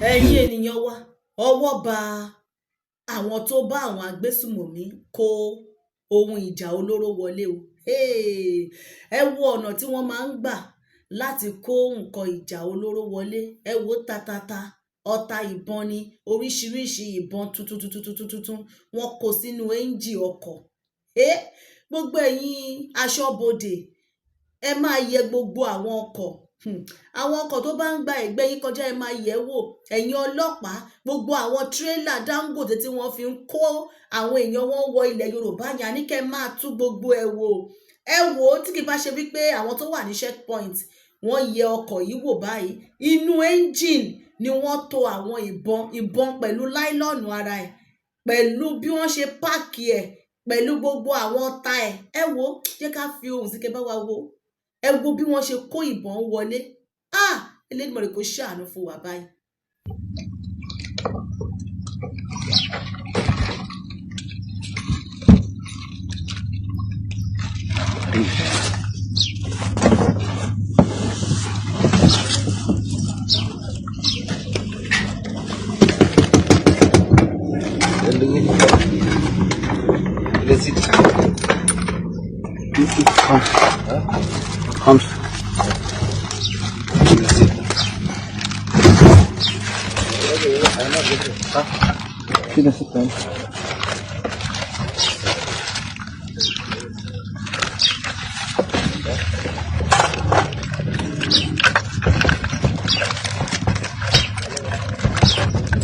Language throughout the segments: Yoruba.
Ẹ̀yin ènìyàn wa, ọwọ́ ba àwọn tó bá àwọn agbésùmọ̀mí kó ohun ìjà olóró wọlé o. Ẹ wo ọ̀nà tí wọ́n máa ń gbà láti kó nǹkan ìjà olóró wọlé. Ẹ wo tatata, ọta ìbọn ni, oríṣiríṣi ìbọn tuntun tuntun tuntun tuntun wọ́n kó sínú ẹ́ńjì ọkọ̀. Gbogbo ẹ̀yin aṣọ́bodè, ẹ máa yẹ gbogbo àwọn ọkọ̀, àwọn ọkọ̀ tó bá ń gba ẹ̀gbẹ́ yín kọjá, ẹ máa yẹ̀ wò. Ẹ̀yin ọlọ́pàá, gbogbo àwọn tírélà Dangote tí wọ́n fi ń kó àwọn èèyàn wọn wọ ilẹ̀ Yorùbá yẹn, àní kẹ́ máa tú gbogbo ẹ̀ wò. Ẹ wò ó, tí kì bá ṣe wípé àwọn tó wà ní checkpoint wọ́n yẹ ọkọ̀ yìí wò báyìí, inú engine ni wọ́n to àwọn ìbọn pẹ̀lú láìlọ́ọ̀nù ara ẹ̀, pẹ̀lú bí wọ́n ṣe pack ẹ̀, pẹ̀lú gbogbo àwọn ọta ẹ̀. Ẹ wò ó, jẹ́ ká fi ohùn sí kẹ́ bá wa wo. Ẹ wo bí wọ́n ṣe kó ìbọn wọlé. Ah, Elédùmarè kò ṣàánú fún wa báyìí. خمسة. كده ستة.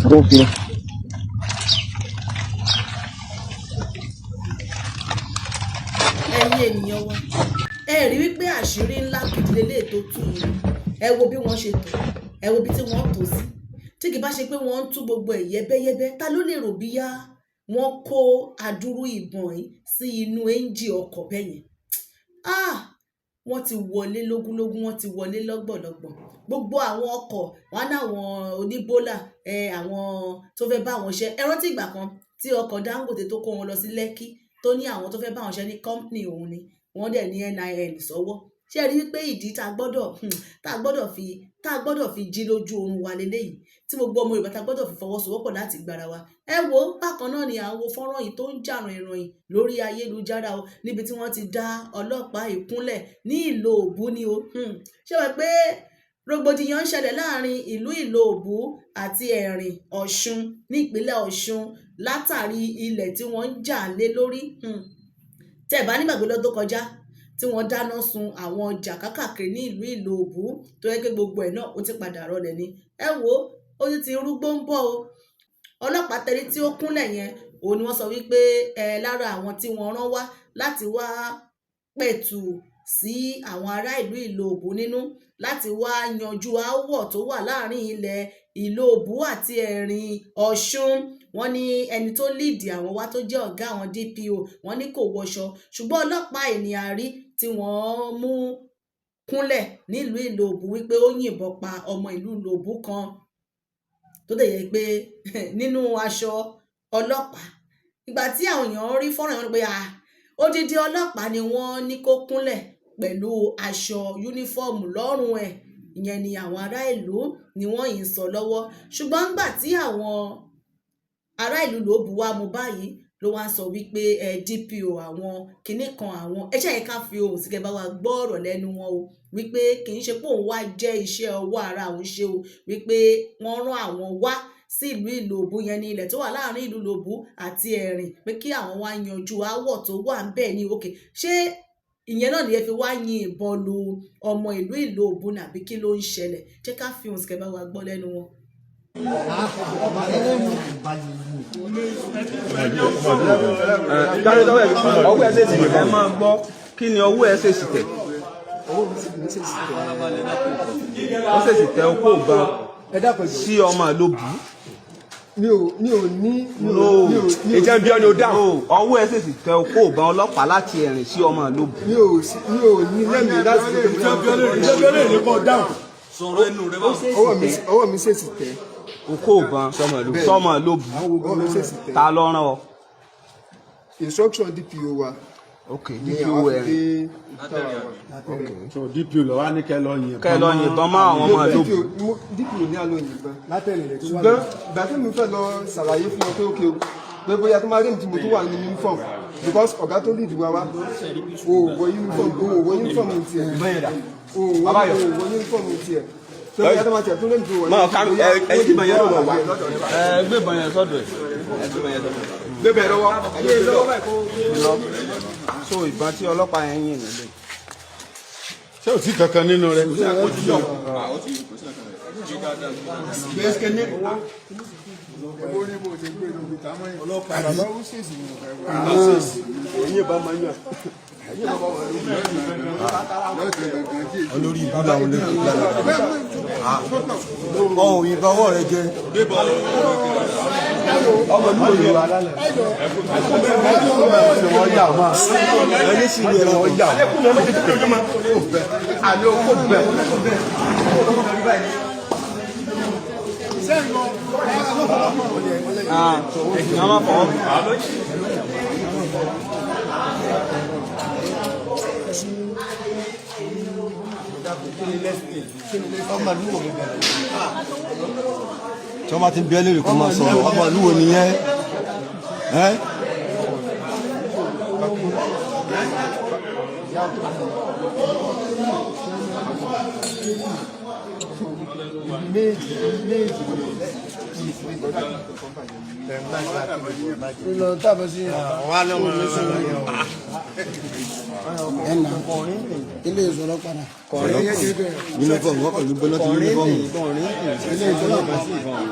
روح كده. Ẹ̀yin ènìyàn wa, ẹ rí wípé àṣírí ńlá gidi lélẹ̀ tó tú yìí. Ẹ wo bí wọ́n ṣe tò, ẹ wo bí tí wọ́n tò sí. Tí kì bá ṣe pé wọ́n ń tú gbogbo ẹ̀ yẹ́bẹ́yẹ́bẹ́, ta ló lè rò bíyá wọ́n kó adúrú ìbọn yìí sí inú ẹ́ńjì ọkọ̀ bẹ́yẹn? Ah, wọ́n ti wọlé lógúnlógún, wọ́n ti wọlé lọ́gbọ̀lọ́gbọ̀. Gbogbo àwọn ọkọ̀ wọn náwọn oníbólà, ẹ àwọn tó fẹ́ bá wọn ṣe. Ẹ rántí ìgbà kan tí ọkọ̀ Dangote tó kó wọn lọ sí Lẹ́kí, tó ní àwọn tó fẹ́ bá wọn ṣe ní company òun ni, wọ́n dẹ̀ ní NIN sọ́wọ́. Ṣé ẹ rí wípé ìdí tá a gbọ́dọ̀ fi jí lójú oorun wa leléyìí, tí gbogbo ọmọ Yorùbá tá a gbọ́dọ̀ fi fọwọ́sowọ́pọ̀ láti gbára wa? Ẹ wo, bákan náà ni à ń wo fọ́nrán yìí tó ń jà rìnrìn lórí ayélujára o, níbi tí wọ́n ti dá ọlọ́pàá ìkúnlẹ̀ ní Ìlò Òbú ni o. Ṣé wọ́n pé rògbòdìyàn ń ṣẹlẹ̀ láàrin ìlú Ìlò Òbú àti Ẹ̀rìn Ọ̀ṣun ní ìpínlẹ̀ Ọ̀ṣun látàrí ilẹ̀ tí wọ́n ń jà lé lórí? Tẹ́ ẹ̀ bá nígbàgbé, lọ́dún tó kọjá tí wọ́n dáná sun àwọn ọjà kákàkiri ní ìlú Ìlò Òbú, tó yẹ pé gbogbo ẹ̀ náà ó ti padà rọlẹ̀ ni. Ẹ wo, ó ti rúgbó ń bọ̀ o. Ọlọ́pàá tẹ́lí tí ó kúnlẹ̀ yẹn, òun ni wọ́n sọ wípé ẹ lára àwọn tí wọ́n rán wá láti wá pẹ̀tù sí àwọn ará ìlú Ìlò Òbú nínú, láti wá yanjú aáwọ̀ tó wà láàrin ilẹ̀ Ìlò Òbú àti Ẹ̀rìn Ọ̀ṣun. Wọ́n ní ẹni tó lead àwọn wá, tó jẹ́ ọ̀gá àwọn DPO, wọ́n ní kò wọṣọ, ṣùgbọ́n ọlọ́pàá ènìyàn rí tí wọ́n mú kúnlẹ̀ nílùú Ìlò Òbú wípé ó yìnbọn pa ọmọ ìlú Ìlò Òbú kan, tó dẹ̀ yẹ pé nínú aṣọ ọlọ́pàá. Ìgbà tí àwọn èèyàn rí fọ́nrán yẹn, wọ́n ní pé ah, odidi ọlọ́pàá ni wọ́n ní kó kúnlẹ̀ pẹ̀lú aṣọ yúnífọ́ọ̀mù lọ́rùn ẹ̀. Ìyẹn ni àwọn ará ìlú ni wọ́n yìí ń sọ lọ́wọ́. Ṣùgbọ́n ńgbà tí àwọn ará ìlú Ìlò Òbú wá mú báyìí, ló wá ń sọ wípé ẹ DPO àwọn kinní kan àwọn. Ẹ ṣáà yẹ ká fi ohùn sí kẹ́ bá wa gbọ́ ọ̀rọ̀ lẹ́nu wọn o, wípé kì í ṣe pé òun wá jẹ́ iṣẹ́ ọwọ́ ara òun ṣe o, wípé wọ́n rán àwọn wá sí ìlú Ìlò Òbú yẹn ní ilẹ̀ tó wà láàrin ìlú Ìlò Òbú àti Ẹ̀rìn, pé kí àwọn wá yanjú aáwọ̀ tó wà ń bẹ̀ ní. Òkè ṣé ìyẹn náà nìyẹn fi wá yin ìbọn lu ọmọ ìlú Ìlò Òbú nàbí kí ló ń ṣẹlẹ̀? Jẹ́ ká fi ohùn sí kẹ́ bá wa gbọ́ lẹ́nu wọn. Ọwọ́ ẹ ṣèṣì, ẹ máa gbọ́, kí ni ọwọ́ ẹ ṣèṣì tẹ̀? Ọwọ́ mi sì ní ṣèṣì tẹ̀. Ó ṣèṣì tẹ okó ìbọn Ẹ dákun, ẹ jọ̀ọ́. sí ọmọ Ìlobù. Mi ò ní mi ò No. mi ò Ìjẹ́ bí ọ́ ni ó dáhùn. No, ọwọ́ ẹ ṣèṣì tẹ okó ìbọn ọlọ́pàá láti Ẹ̀rìn sí ọmọ Ìlobù. Mi ò ní lẹ́mìí láti ṣe ọwọ́ mi ṣèṣì tẹ̀. Okó ìbọn sọmọ Ìlobù. Ọwọ́ mi ṣèṣì tẹ̀. Ta ló rán ọ? Instruction DPO wa. Ok, Ní DPO àwa fi Ẹ̀rìn. dé ibi táwa wà. So DPO lọ wá ní kẹ́ lọ yìnbọn. Kẹ́ lọ yìnbọn mọ́ àwọn ọmọ ìlú. DPO ní àlọ́ yìnbọn ṣùgbọ́n ìgbà tí mo fẹ́ lọ ṣàlàyé fún wọn pé ókè o, pé bóyá tó máa rí mi tí mo tún wà nínú uniform, because ọ̀gá tó lead wa wá o ò wọ uniform, o ò wọ uniform tiẹ̀, o ò wọ uniform tiẹ̀, tó bóyá tó máa tiẹ̀ tó lé mi tó wọ Mọ ká ẹ ẹ gbé ìbọn yẹn lọ́wọ́ wa. Ẹ gbé ìbọn yẹn sọ́dọ̀ ẹ. Ẹ gbé ìbọn yẹn sọ́dọ̀ ẹ. Gbé bẹ̀rẹ̀ lọ́wọ́, ẹ gbé lọ́wọ́. So ìbọn tí ọlọ́pàá yẹn yìn nílé. Ṣé ò sí kankan nínú rẹ̀? Olórí ibú làwọn olórí ibú làwọn ọ̀hún ìbọn ọwọ́ rẹ jẹ ọmọ ìlú òye wa wọ́n yà wọ́n ẹni sì ni wọ́n yà wọ́n. Ah, wọ́n máa fọwọ́. Tí wọ́n bá ti ń bí ẹ léèrè kó máa sọ̀rọ̀, ọmọ ìlú wo nìyẹn ẹ́? Méjì méjì ní Ilé ìsọ̀rọ̀ padà. Uniform wọ́n pẹ̀lú gbóná ti uniform.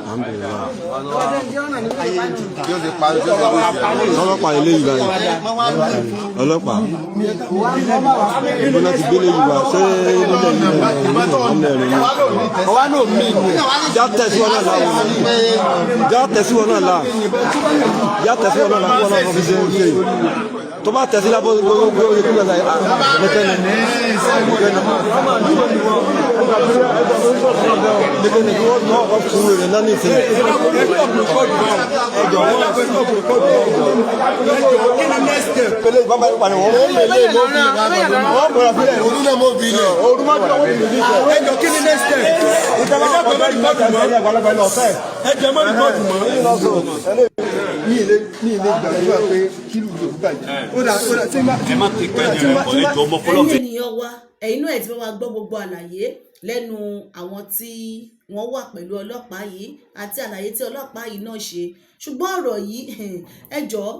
Alhamdulillah. Ọlọ́pàá eléyìí báyìí, ọlọ́pàá gbóná ti gbélé yìí wá ṣé nílẹ̀ yìí nílẹ̀ rẹ̀ ni. Já tẹ̀sí wọn náà la já tẹ̀sí wọn náà la já tẹ̀sí wọn náà la kí wọn náà fi ṣe ń ṣe tó bá tẹ̀sí lábọ́ gbogbo ikú náà nìkẹ́ni nìkẹ́ni kí wọ́n náà wọ́n fún rẹ̀ náà ní ìsìn. Ẹjọ́ pẹ̀lẹ́ ìbọn bá pàdé wọn wọ́n bọ̀rọ̀ fílẹ̀ Ẹjọ, kí ni next step? Ìjọba Ẹjọ mọ record mọ́. Mi ilé gbàdúrà pé kí lù lù bàjẹ́. Ó dà, ó dà tí n bá Ẹ má ti pẹ́ ní ẹ̀kọ́ ẹjọ́ ọmọ Ẹ̀yin fọlọ́fẹ́. ènìyàn wa, ẹ̀yin náà ẹ̀ ti bá wa gbọ́ gbogbo àlàyé lẹ́nu àwọn tí wọ́n wà pẹ̀lú ọlọ́pàá yìí àti àlàyé tí ọlọ́pàá yìí náà ṣe. Ṣùgbọ́n ọ̀rọ̀ yìí, ẹ jọ̀ọ́,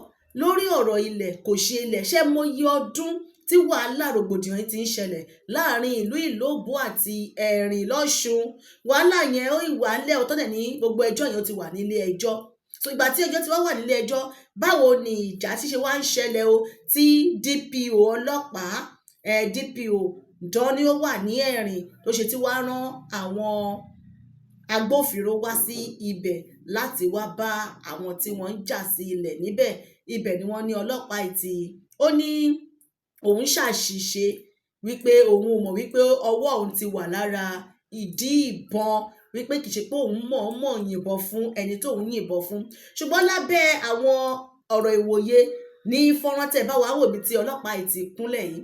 lórí ọ̀rọ̀ ilẹ̀ kò ṣe ilẹ̀ ṣé mo yẹ ọdún tí wàhálà rògbòdìyàn yìí ti ń ṣẹlẹ̀ láàrin ìlú Ìlóbù àti Ẹ̀rìn lọ́ṣun. Wàhálà yẹn ó ìwà ńlẹ̀ ọ̀tọ̀ dẹ̀ ní gbogbo ẹjọ́ yẹn ó ti wà nílé ẹjọ́. So ìgbà tí ẹjọ́ ti wá wà nílé ẹjọ́, báwo ni ìjà ṣíṣe wá ń ṣẹlẹ̀ o tí DPO ọlọ́pàá DPO dán ni ó wà ní Ẹ̀rìn tó ṣe tí wàá rán àwọn agbófinró wá sí ibẹ̀ láti wá bá àwọn tí wọ́n ń jà sí ilẹ̀ níbẹ̀? Ibẹ̀ ni wọ́n ní ọlọ́pàá ìtì ó ní òun ṣàṣìṣe, wípé òun ò mọ̀ wípé ọwọ́ òun ti wà lára ìdí ìbọn, wípé kì í ṣe pé òun mọ̀ọ́mọ̀ yìnbọn fún ẹni tó ń yìnbọn fún. Ṣùgbọ́n lábẹ́ àwọn ọ̀rọ̀ ìwòye ní fọ́nrán tẹ̀ bá wàá wò bí tí ọlọ́pàá yìí ti kúnlẹ̀ yìí,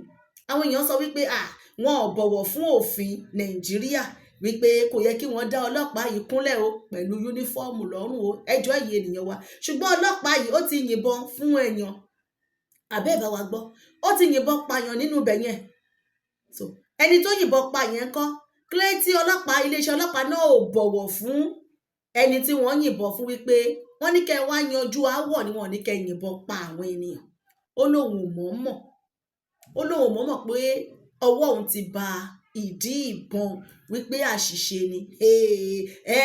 àwọn èèyàn sọ wípé à wọn ò bọ̀wọ̀ fún òfin Nàìjíríà, wípé kò yẹ kí wọ́n dá ọlọ́pàá yìí kúnlẹ̀ o pẹ̀lú uniform lọ́rùn o. Ẹjọ́ yìí, ènìyàn wa, ṣùgbọ́n ọlọ́pàá yìí ó ti yìnbọn fún èèyàn, àbẹ́ ìbá wa gbọ́, ó ti yìnbọn pààyàn nínú ibẹ̀ yẹn. So ẹni tó yìnbọn pa yẹn kọ́ kílẹ̀ tí ọlọ́pàá, iléeṣẹ́ ọlọ́pàá náà ò bọ̀wọ̀ fún ẹni tí wọ́n yìnbọn fún, wípé wọ́n ní kẹ́ ẹ wá yanjú aáwọ̀ ni, wọ́n ní kẹ́ ẹ yìnbọn pa àwọn ènìyàn. Ó lóun ò mọ̀ọ́mọ̀, ó lóun ò mọ̀ọ́mọ̀ pé ọwọ́ òun ti ba ìdí ìbọn, wípé àṣìṣe ni. Ẹ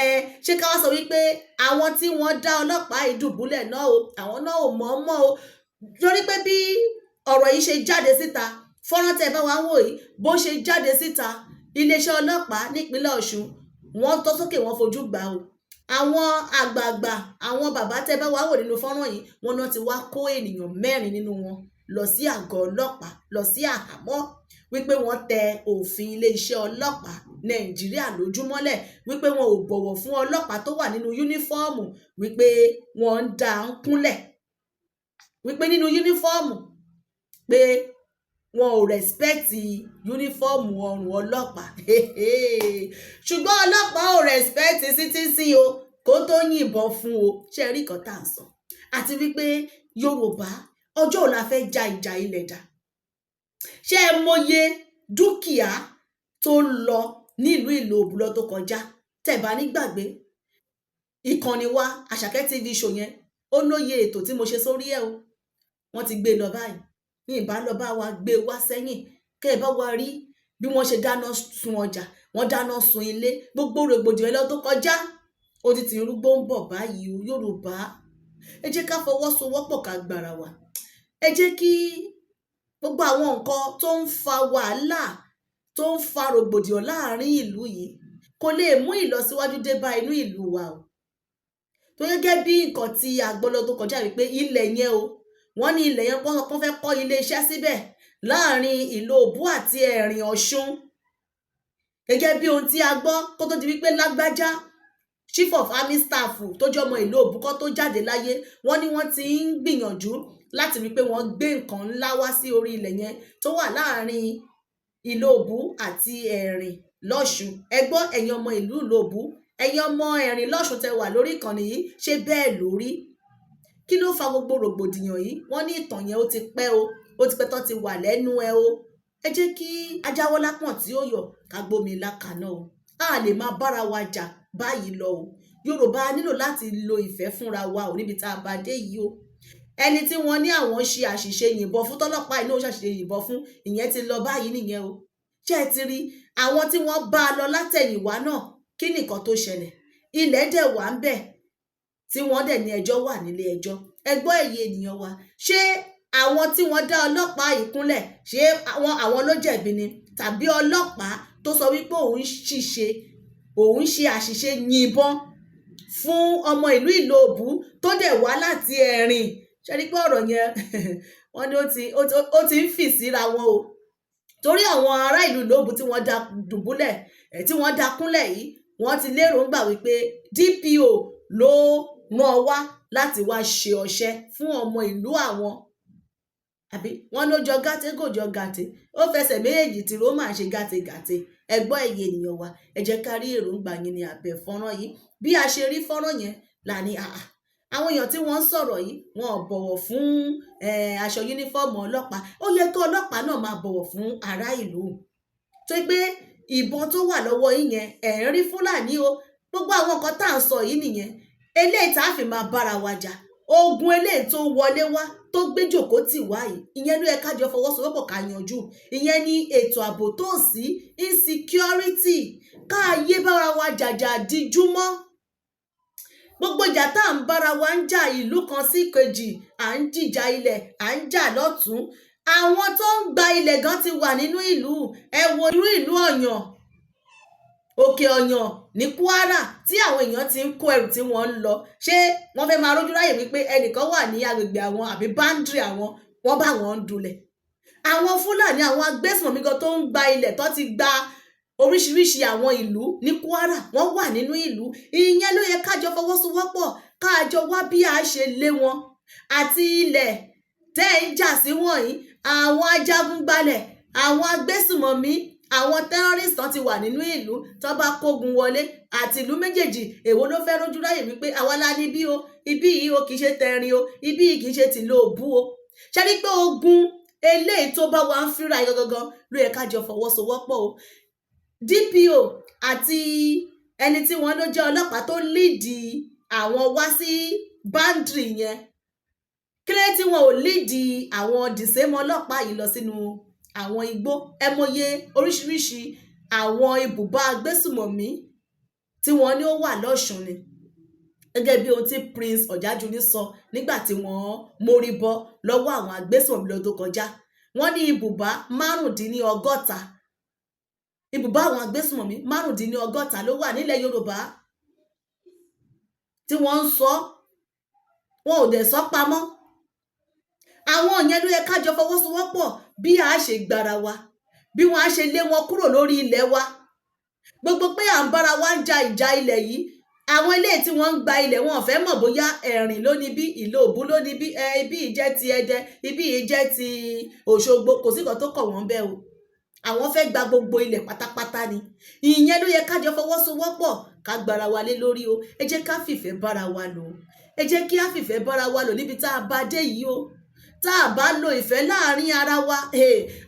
ṣé ká wá sọ wípé àwọn tí wọ́n dá ọlọ́pàá ìdùbúlẹ̀ náà o, àwọn náà ò mọ̀ọ́mọ̀ o? Torí pé bí ọ̀rọ̀ yìí ṣe jáde síta, fọ́nrán tẹ́ ẹ bá wa ń wò yìí, bó ṣe jáde síta, iléeṣẹ́ ọlọ́pàá nípínlẹ̀ Ọ̀ṣun wọ́n tọ́ sókè, wọ́n fojú gbà o. Àwọn àgbààgbà, àwọn bàbá tẹ́ bá wá wò nínú fọ́nrán yìí, wọ́n náà ti wá kó ènìyàn mẹ́rin nínú wọn lọ sí àgọ́ ọlọ́pàá, lọ sí àhámọ́, wípé wọ́n tẹ òfin iléeṣẹ́ ọlọ́pàá Nàìjíríà lójúmọ́lẹ̀, wípé wọn ò bọ̀wọ̀ fún ọlọ́pàá tó wà nínú uniform, wípé wọ́n ń dá ń kúnlẹ̀, wípé nínú uniform. Pé wọn ò respect uniform ọrùn ọlọ́pàá, ṣùgbọ́n ọlọ́pàá ò respect citizen o, kó tó yìnbọn fún o. Ṣe rí nǹkan tá à ń sọ? Àti wípé Yorùbá, ọjọ́ òun la fẹ́ ja ìjà ilẹ̀ dà? Ṣé ẹ mọye dúkìá tó ń lọ nílùú Ìlóbù lọ tó kọjá? Tẹ́ bá ní gbàgbé, ìkànnì wa Àṣàkẹ́ TV show yẹn, ó lóye ètò tí mo ṣe sórí ẹ̀ o. Wọ́n ti gbé e lọ báyìí ní ìbá lọ bá wa gbé e wá sẹ́yìn, kẹ́ ẹ bá wa rí bí wọ́n ṣe dáná sun ọjà, wọ́n dáná sun ilé, gbogbo rògbòdìyàn lọ tó kọjá. Ó ti rúgbó ń bọ̀ báyìí o. Yorùbá, ẹ jẹ́ ká fọwọ́sowọ́pọ̀, ká gbára wa. Ẹ jẹ́ kí gbogbo àwọn nǹkan tó ń fa wàhálà, tó ń fa rògbòdìyàn láàrin ìlú yìí, kò lè mú ìlọsíwájú dé bá inú ìlú wa o. Tó gẹ́gẹ́ bí nǹkan tí a gbọ́ lọ tó kọjá wípé ilẹ̀ yẹn o, wọ́n ní ilẹ̀ yẹn, wọ́n fẹ́ kọ́ ilé iṣẹ́ síbẹ̀ láàrin ìlú Òbú àti Ẹ̀rìn Ọ̀ṣun, gẹ́gẹ́ bí ohun tí a gbọ́ kó tó di wípé lágbájá, chief of army staff tó jẹ́ ọmọ ìlú Òbú, kó tó jáde láyé. Wọ́n ní wọ́n ti ń gbìyànjú láti rí i pé wọ́n gbé nǹkan ńlá wá sí orí ilẹ̀ yẹn tó wà láàrin ìlú Òbú àti Ẹ̀rìn lọ́ṣùn. Ẹ gbọ́, ẹ̀yin ọmọ ìlú Ìlóbù, ẹ̀yin ọmọ Ẹ̀rìn lọ́ṣùn tẹ wà lórí ìkànnì yìí, ṣé bẹ́ẹ̀ lórí? Kí ló fa gbogbo rògbòdìyàn yìí? Wọ́n ní ìtàn yẹn, ó ti pẹ́ o, ó ti pẹ́ tó ti wà lẹ́nu ẹ o. Ẹ jẹ́ kí ajáwọ́ lápọ̀n tí ó yọ, ká gbómi lákaná o. A lè máa bára wa jà báyìí lọ o. Yorùbá nílò láti lo ìfẹ́ fúnra wa o níbi tá a bá dé yìí o. Ẹni tí wọ́n ní àwọn ṣe àṣìṣe yìnbọn fún, tọ́lọ́pàá inú ṣàṣìṣe yìnbọn fún, ìyẹn ti lọ báyìí nìyẹn o. Ṣé ẹ ti rí àwọn tí wọ́n bá a lọ látẹ̀yìnwá náà? Kí nìkan tó ṣẹlẹ̀? Ilẹ̀ dẹ̀ wà ń bẹ̀ tí wọ́n dẹ̀ ní ẹjọ́ wà nílé ẹjọ́. Ẹ gbọ́, ẹ̀yin ènìyàn wa, ṣé àwọn tí wọ́n dá ọlọ́pàá yìí kúnlẹ̀, ṣé àwọn ló jẹ̀bi ni, tàbí ọlọ́pàá tó sọ wípé òun ṣìṣe, òun ṣe àṣìṣe yìnbọn fún ọmọ ìlú Ìlóbù tó dẹ̀ wá láti Ẹ̀rìn? Ṣe rí pé ọ̀rọ̀ yẹn, wọ́n ní ó ti ń fì síra wọn o, torí àwọn ará ìlú Ìlóbù tí wọ́n dá dùbúlẹ̀ ẹ̀, tí wọ́n dá kúnlẹ̀ yìí, wọ́n ti lérògbà wípé DPO ló rán wá láti wá ṣe ọṣẹ́ fún ọmọ ìlú àwọn. Àbí wọ́n ló jọ gàtẹ́, kò jọ gàtẹ́, ó fẹsẹ̀ méjèèjì tí ló máa ṣe gàtẹ́gàtẹ́. Ẹ gbọ́, ẹ̀yin ènìyàn wa, ẹ jẹ́ ká rí èròǹgbà yín ní abẹ́ fọ́nrán yìí. Bí a ṣe rí fọ́nrán yẹn là ní àà, àwọn èèyàn tí wọ́n ń sọ̀rọ̀ yìí, wọn ò bọ̀wọ̀ fún aṣọ uniform ọlọ́pàá. Ó yẹ kí ọlọ́pàá náà máa bọ̀wọ̀ fún ará ìlú, tó pé ìbọn tó wà lọ́wọ́ yín yẹn, ẹ̀ ń rí Fúlàní o. Gbogbo àwọn nǹkan tá à ń sọ yìí nìyẹn. Eléyìí tá a fi máa bára wa jà, ogun eléyìí tó wọlé wá, tó gbé jòkó tì wá yìí, ìyẹn ló yẹ ká jọ fọwọ́sowọ́pọ̀ ká yanjú. Ìyẹn ní ètò ààbò tó sí, insecurity, ká yé bára wa jàjà díjúmọ́. Gbogbo ìjà tá à ń bára wa ń jà, ìlú kan sí kejì, à ń jìjà ilẹ̀, à ń jà lọ́tún. Àwọn tó ń gba ilẹ̀ gan ti wà nínú ìlú. Ẹ wo irú ìlú Ọ̀yàn, Òkè Ọ̀yàn ní Kwara, tí àwọn èèyàn ti ń kó ẹrù tí wọ́n ń lọ. Ṣé wọ́n fẹ́ máa rójú ráyè wípé ẹnìkan wà ní agbègbè àwọn àbí boundary àwọn, wọ́n bá wọn ń dulẹ̀? Àwọn Fúlàní, àwọn agbésùnmọ̀mí gan tó ń gba ilẹ̀, tó ti gba oríṣiríṣi àwọn ìlú ní Kwara, wọ́n wà nínú ìlú. Ìyẹn ló yẹ kájọ fọwọ́sowọ́pọ̀, káàjọ wá bí a ṣe lé wọn. Àti ilẹ̀ tẹ́ ń jà sí wọ̀nyí, àwọn ajagungbalẹ̀, àwọn agbésùnmọ̀mí, àwọn terrorist tán ti wà nínú ìlú, tó bá kógun wọlé àti ìlú méjèèjì, èwo ló fẹ́ rójú ráyè wípé àwa la ní bí o, ibí yìí o kì í ṣe tẹrin o, ibí yìí kì í ṣe tìlú Òbú o? Ṣe rí pé ogun eléyìí tó bá wa ń fínra yìí gangan ló yẹ ká jọ fọwọ́sowọ́pọ̀ o. DPO àti ẹni tí wọ́n ló jẹ́ ọlọ́pàá tó lead àwọn wá sí boundary yẹn, kílé tí wọn ò lead àwọn dìsẹ́mọ ọlọ́pàá yìí lọ sínú àwọn igbó? Ẹ mọye oríṣiríṣi àwọn ibùba agbésùmọ̀mí tí wọ́n ní ó wà lọ́ṣùn ni, gẹ́gẹ́ bí ohun tí Prince Ọ̀jájúní sọ nígbà tí wọ́n mórí bọ́ lọ́wọ́ àwọn agbésùmọ̀mí lọ́dún tó kọjá. Wọ́n ní ibùba 65, ibùba àwọn agbésùmọ̀mí 65 ló wà nílẹ̀ Yorùbá tí wọ́n ń sọ. Wọn ò dẹ̀ sọ pamọ́. Àwọn yẹn ló yẹ ká jọ fọwọ́sowọ́pọ̀ bí a ṣe gbára wa, bí wọ́n á ṣe lé wọn kúrò lórí ilẹ̀ wa. Gbogbo pé à ń bára wa ń ja ìjà ilẹ̀ yìí. Àwọn ilé tí wọ́n ń gba ilẹ̀, wọn ò fẹ́ mọ̀ bóyá Ẹ̀rìn ló ní bí, Ìlóòbù ló ní bí, ẹ ibi yìí jẹ́ ti Ẹdẹ, ibi yìí jẹ́ ti Òṣogbo, kò sí nǹkan tó kọ̀ wọ́n bẹ́ẹ̀ o. Àwọn fẹ́ gba gbogbo ilẹ̀ pátápátá ni. Ìyẹn ló yẹ ká jọ fọwọ́sowọ́pọ̀, ká gbára wa lé lórí o. Ẹ jẹ́ ká fìfẹ́ bára wa lò, ẹ jẹ́ kí á fìfẹ́ bára wa lò níbi tá a bá dé yìí o. Tá a bá lo ìfẹ́ láàrin ara wa,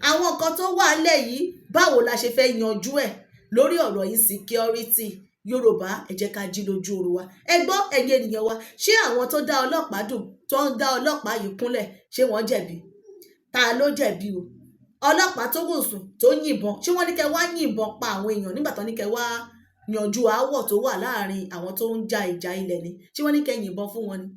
àwọn nǹkan tó wà lẹ̀ yìí, báwo la ṣe fẹ́ yanjú ẹ̀ lórí ọ̀rọ̀ insecurity? Yorùbá, ẹ jẹ́ ká jí lójú oorun wa. Ẹ gbọ́, ẹ̀yin ènìyàn wa, ṣé àwọn tó dá ọlọ́pàá dùn, tó ń dá ọlọ́pàá yìí kúnlẹ̀, ṣé wọ́n jẹ̀bi? Ta ló jẹ̀bi o? Ọlọ́pàá tó wò sùn tó yìnbọn, ṣé wọ́n ní kẹ́ wá yìnbọn pa àwọn èèyàn nígbà tó ní kẹ́ wá yanjú aáwọ̀ tó wà láàrin àwọn tó ń ja ìjà ilẹ̀ ni? Ṣé wọ́n ní kẹ́ yìnbọn fún wọn ni?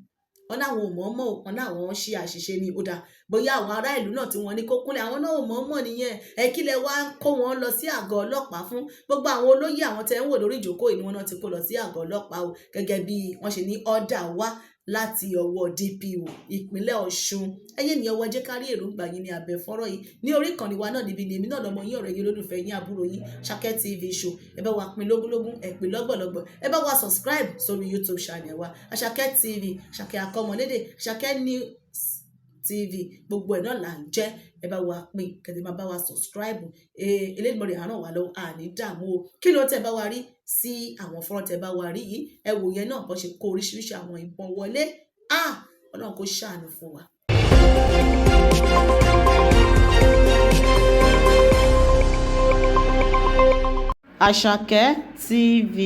Wọn láwọn ò mọ̀ọ́mọ̀, wọn láwọn ṣe àṣìṣe ni. Ó dáa, bóyá àwọn ará ìlú náà tí wọ́n ní kó kúnlẹ̀, àwọn náà ò mọ̀ọ́mọ̀ nìyẹn. Ẹ kí lẹ wá ń kó wọn lọ sí àgọ́ ọlọ́pàá fún? Gbogbo àwọn olóyè, àwọn tẹ́ ń wò lórí ìjókòó yìí ni wọ́n náà ti kó lọ sí àgọ́ ọlọ́pàá o, gẹ́gẹ́ bí wọ́n ṣe ní order wá láti ọwọ́ DPO ìpínlẹ̀ Ọ̀ṣun. Ẹ̀yin ènìyàn wa, jẹ́ ká rí èròǹgbà yín ní abẹ́ fọ́nrán yìí ní orí ìkànnì wa náà níbi ní. Èmi náà lọmọ yín, ọ̀rẹ́ yín, olólùfẹ́ yín, àbúrò yín, Ṣakẹ́ TV Show. Ẹ bá wa pín lógúnlógún, ẹ pín lọ́gbọ̀lọ́gbọ̀, ẹ bá wa subscribe sórí YouTube channel wa, Àṣàkẹ́ TV, Àṣàkẹ́ Akọ́mọlédè, Àṣàkẹ́ News TV, gbogbo ẹ̀ náà là ń jẹ́. Ẹ bá wa pín, kẹ́tẹ́ máa bá wa subscribe. Elédùmarè á ràn wá lọ́wọ́, àní dààmú o. Kí ló tẹ́ bá wa rí sí àwọn fọ́nrán tẹ́ bá wa rí yìí? Ẹ wò yẹn náà, bó ṣe kó oríṣiríṣi àwọn ìbọn wọlé. Ah, Ọlọ́run kò ṣàánú fún wa. Àṣàkẹ́ TV.